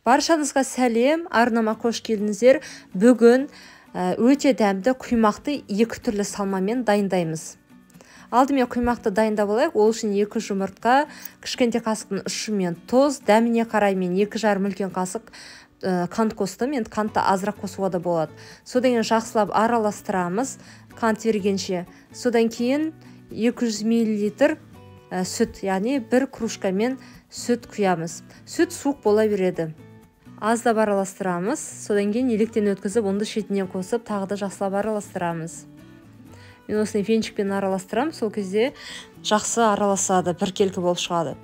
Баршаңызға сәлем, арнама қош келдіңіздер. Бүгін өте дәмді құймақты екі түрлі салмамен дайындаймыз. Алдымен құймақты дайындап алайық. Ол үшін 2 жұмыртқа, кішкентай қасықтың ұшымен тұз, дәміне қарай мен 2,5 үлкен қасық қант қостым. Енді қантты азырақ қосуға да болады. Содан кейін жақсылап араластырамыз қант ергенше. Содан кейін 200 мл сүт, яғни 1 кружкамен сүт құямыз. Сүт суық бола береді. Аздап араластырамыз. Содан кейін електен өткізіп, ұнды шетінен қосып, тағы да жақсылап араластырамыз. Мен осыны венчикпен араластырамын, сол кезде жақсы араласады, біркелкі болып шығады.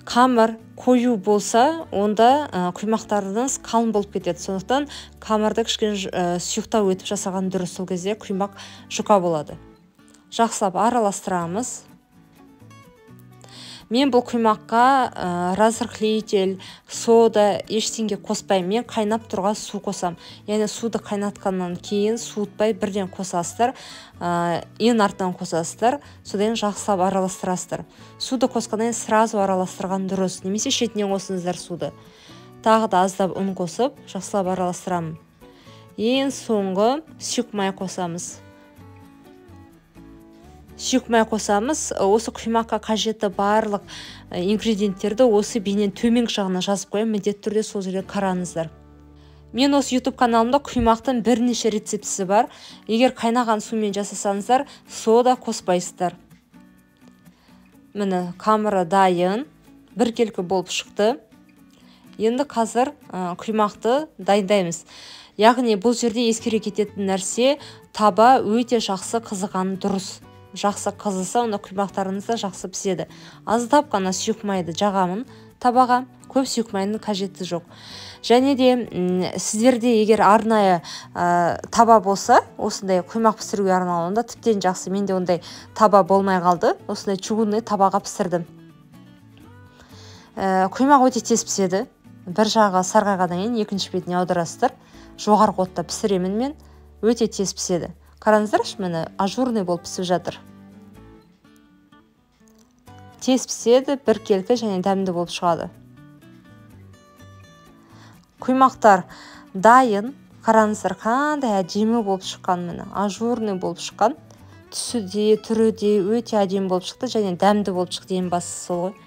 Қамыр қою болса, онда құймақтарыңыз қалың болып кетеді. Сондықтан қамырды кішкене сұйықтау етіп жасаған дұрыс, сол кезде құймақ жұқа болады. Жақсылап араластырамыз. Мен бұл құймаққа разрыхлитель, сода ештеңе қоспаймын. Мен қайнап тұрған су қосам. Яғни суды қайнатқаннан кейін суытпай бірден қосасыздар, ең артынан қосасыздар, содан жақсылап араластырасыздар. Суды қосқаннан кейін сразу араластырған дұрыс, немесе шетінен қосыңыздар суды. Тағы да аздап ұн қосып, жақсылап араластырамын. Ең соңғы сұйық май қосамыз. Сұйық май қосамыз. Осы құймаққа қажетті барлық ингредиенттерді осы бейненің төменгі жағына жазып қоямын, міндетті түрде сол жерде қараңыздар. Мен осы YouTube каналымда құймақтың бірнеше рецептісі бар. Егер қайнаған сумен жасасаңыздар, сода қоспайсыздар. Міне, қамыры дайын, біркелкі болып шықты. Енді қазір құймақты дайындаймыз. Яғни бұл жерде ескере кететін нәрсе, таба өте жақсы қызығаны дұрыс. Жақсы қызылса, онда құймақтарыңыз да жақсы піседі. Аздап қана сұйық майды жағамын табаға, көп сұйық майдың қажеті жоқ. Және де сіздерде егер арнайы таба болса, осындай құймақ пісіруге арналған, онда тіптен жақсы. Менде ондай таба болмай қалды, осындай чугунный табаға пісірдім. Құймақ өте тез піседі. Бір жағы сарғайғаннан кейін екінші бетіне аударасыздар. Жоғарғы отта пісіремін мен, өте тез піседі. Қараңыздаршы, міне ажурный болып пісіп жатыр. Тез піседі, біркелкі және дәмді болып шығады. Құймақтар дайын. Қараңыздар, қандай әдемі болып шыққан, міне ажурный болып шыққан. Түсі де, түрі де өте әдемі болып шықты және дәмді болып шықты, ең бастысы сол ғой.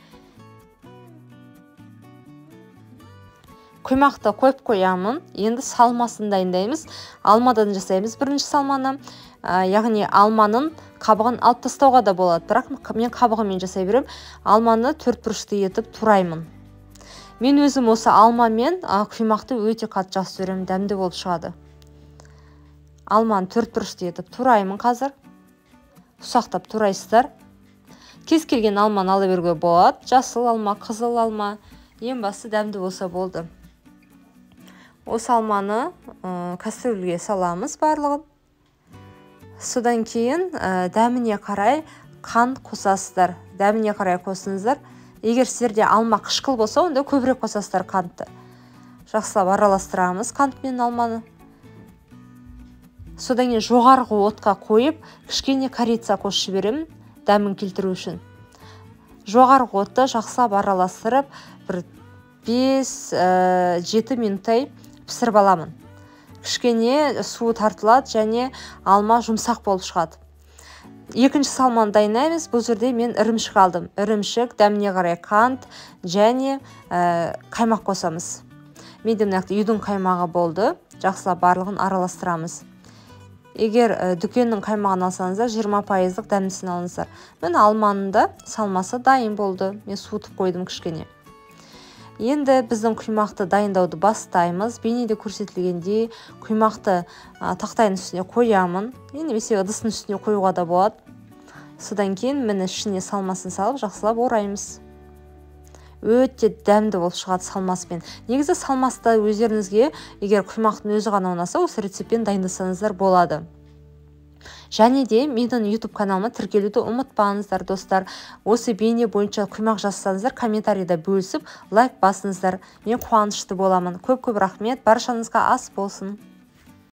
Құймақты қойып қоямын. Енді салмасын дайындаймыз. Алмадан жасаймыз бірінші салманы. Яғни алманың қабығын алып тастауға да болады, бірақ мен қабығымен жасай беремін. Алманы төрт бұрышты етіп тураймын. Мен өзім осы алмамен құймақты өте қатты жақсы көремін, дәмді болып шығады. Алманы төрт бұрышты етіп тураймын қазір. Ұсақтап турайсыздар. Кез келген алманы ала беруге болады. Жасыл алма, қызыл алма, ең басты дәмді болса болды. Осы алманы кастрюльге саламыз барлығын. Содан кейін дәміне қарай қант қосасыздар. Дәміне қарай қосыңыздар. Егер сіздерде алма қышқыл болса, онда көбірек қосасыздар қантты. Жақсылап араластырамыз қант пен алманы. Содан кейін жоғарғы отқа қойып, кішкене корица қосып жіберемін, дәмін келтіру үшін. Жоғарғы отта жақсылап араластырып, бір 5-7 минуттай пісіріп аламын. Кішкене суы тартылады және алма жұмсақ болып шығады. Екінші салманы дайындаймыз. Бұл жерде мен ірімшік алдым. Ірімшік, дәміне қарай қант және қаймақ қосамыз. Менде мына жақта үйдің қаймағы болды. Жақсылап барлығын араластырамыз. Егер дүкеннің қаймағын алсаңыздар, 20% дәмдісін алыңыздар. Міне алманың да салмасы дайын болды. Мен суытып қойдым кішкене. Енді біздің құймақты дайындауды бастаймыз. Бейнеде көрсетілгендей құймақты тақтайдың үстіне қоямын, немесе ыдыстың үстіне қоюға да болады. Содан кейін міне ішіне салмасын салып жақсылап ораймыз. Өте дәмді болып шығады салмаспен. Негізі салмасты өздеріңізге, егер құймақтың өзі ғана ұнаса, осы рецептпен дайындасаңыздар болады. Және де менің YouTube каналыма тіркелуді ұмытпаңыздар, достар. Осы бейне бойынша құймақ жазсаңыздар, комментарийда бөлісіп, лайк басыңыздар. Мен қуанышты боламын. Көп-көп рахмет. Баршаңызға ас болсын.